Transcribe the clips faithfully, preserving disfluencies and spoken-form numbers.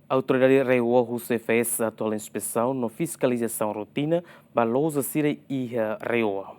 Autoridade RAEOA husu AIFAESA atu halo inspesaun no fiskalizasaun rotina ba loja sira iha RAEOA.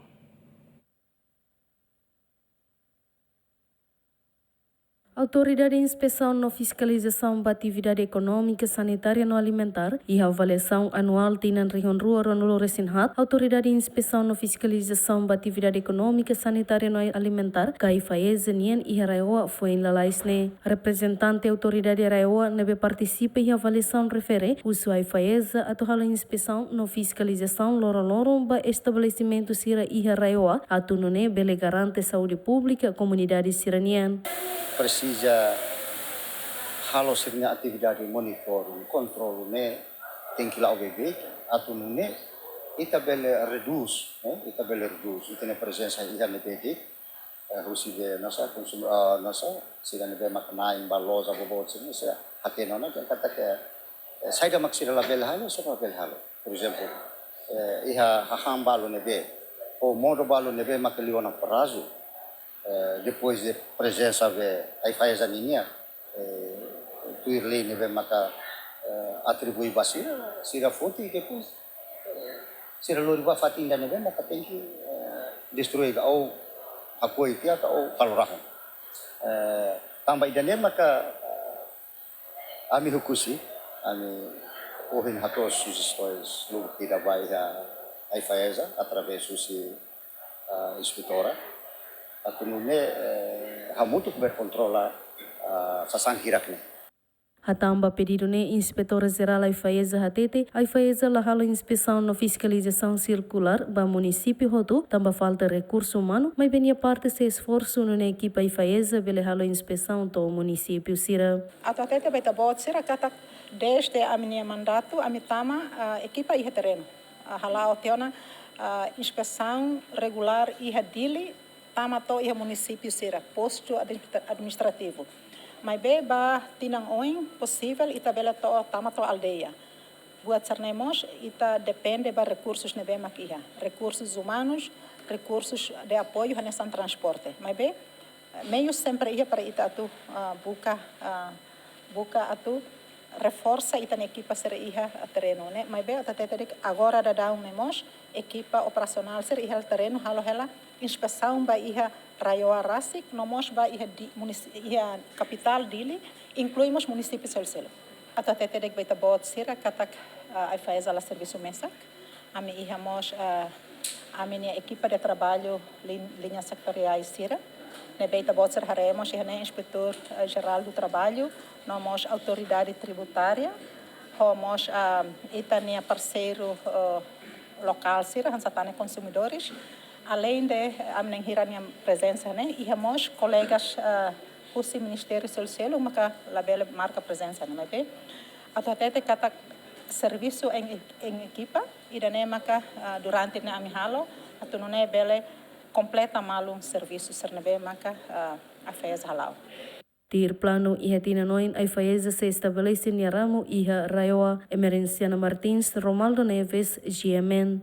Autoridade Inspesaun no Fiskalizasaun ba Atividade Ekonómika, Sanitária no Alimentár, iha avaliasaun anuál tinan rihun rua ruanulu resin haat, Autoridade Inspesaun no Fiskalizasaun ba Atividade Ekonómika, Sanitária no Alimentár, ka AIFAESA nian iha RAEOA foin lalais ne'e. Reprezentante autoridade RAEOA ne'ebé partisipa iha avaliasaun refere husu AIFAESA atu halo inspesaun no fiskalizasaun loroloron ba estabelesimentu sira iha RAEOA, atu nune'e bele garante saúde públika komunidade sira-nian. Presiza halo sira-nia atividade monitoring, kontrolu ne'e tenke la'o beibeik, atu nune'e ita bele redús, eh, ita bele redús ita-nia prezensa iha ne'ebé de'it, eh, husi be nasa konsum, ah, nasa sira ne'ebé maka na'in ba loja boboot sira, sira hatene ona katak, eh, saida mak sira labele halo, sira labele halo. Por ezemplu, eh, iha hahán balu ne'ebé, ou modo balu ne'ebé maka liu ona prazu, eh, depois de prezensa be AIFAESA ninia, eh, tuir lei ne'ebé maka, eh, atribui ba sira, sira foti, depois, eh, sira lori ba fatin ida ne'ebé maka tenke, eh, destrui ka ou hakoi tiha ka ou halo rahun. Eh, tanba ida-ne'e maka, eh, ami hukusi, ami ohin hato'o sujestaun lubuk ida ba iha AIFAESA através husi, ah, inspetora. Atu nune'e, eh, hamutuk bele kontrola, ah, sasán hirak ne'e. Hatán ba pedidu ne'e, Inspetora Jerál AIFAESA hatete, AIFAESA la halo inspesaun no fiskalizasaun sirkulár ba munisípiu hotu, tanba falta rekursu umanu, maibé nia parte sei esforsu nune'e ekipa AIFAESA bele halo inspesaun to'o munisípiu sira. Atu hatete ba ita-boot sira katak dezde ami-nia mandatu, ami tama, ah, ekipa iha terrenu. Ah, hala'o tiha ona, ah, inspesaun regulár iha Dili, tama to'o iha munisípiu sira, postu administra-, administrativu. Maibé ba tinan oin posivel ita bele to'o tama to'o aldeia. Buat sira-ne'e mós ita depende ba rekursus ne'ebé mak iha. Rekursus umanus, rekursus de apoiu, hanesan transporte. Maibé meius sempre iha para ita atu, ah, buka, ah, buka atu reforsa ita-nia ekipa sira iha terrenu ne'e. Maibé atu hatete de'it agora daudaun ne'e mós ekipa operasionál sira iha terrenu halo hela inspesaun ba iha RAEOA rasik, no mós ba iha Di-, munis-, iha kapitál Dili, inklui mós munisípiu seluk-seluk. Atu hatete de'it ba ita-boot sira katak, ah, AIFAESA la servisu mesak. Ami iha mós, ah, ami-nia ekipa de traballu lin-, liña setoriál sira. Ne'ebé ita-boot sira haree mós iha ne'e Inspetór, ah, Jerál do Traballu, no mós Autoridade Tributária, ho mós, ah, ita-nia parseiru, ah, lokál sira, hanesan tan ne'e konsumidores. Aleinde, ah, ami na'in hira nia prezensa ne'e, iha mós kolegas, ah, husi ministériu seluk-seluk maka labele marka prezensa ne'e, maibé atu hatete katak servisu em, em ekipa, ida-ne'e maka, ah, durante ne'e ami halo, atu nune'e bele kompleta malu servisu sira ne'ebé maka, ah, AIFAESA hala'o. Tuir planu iha tinan oin AIFAESA sei estabelese nia ramu iha RAEOA. Emerenciana Martins, Romaldo Neves, G M N.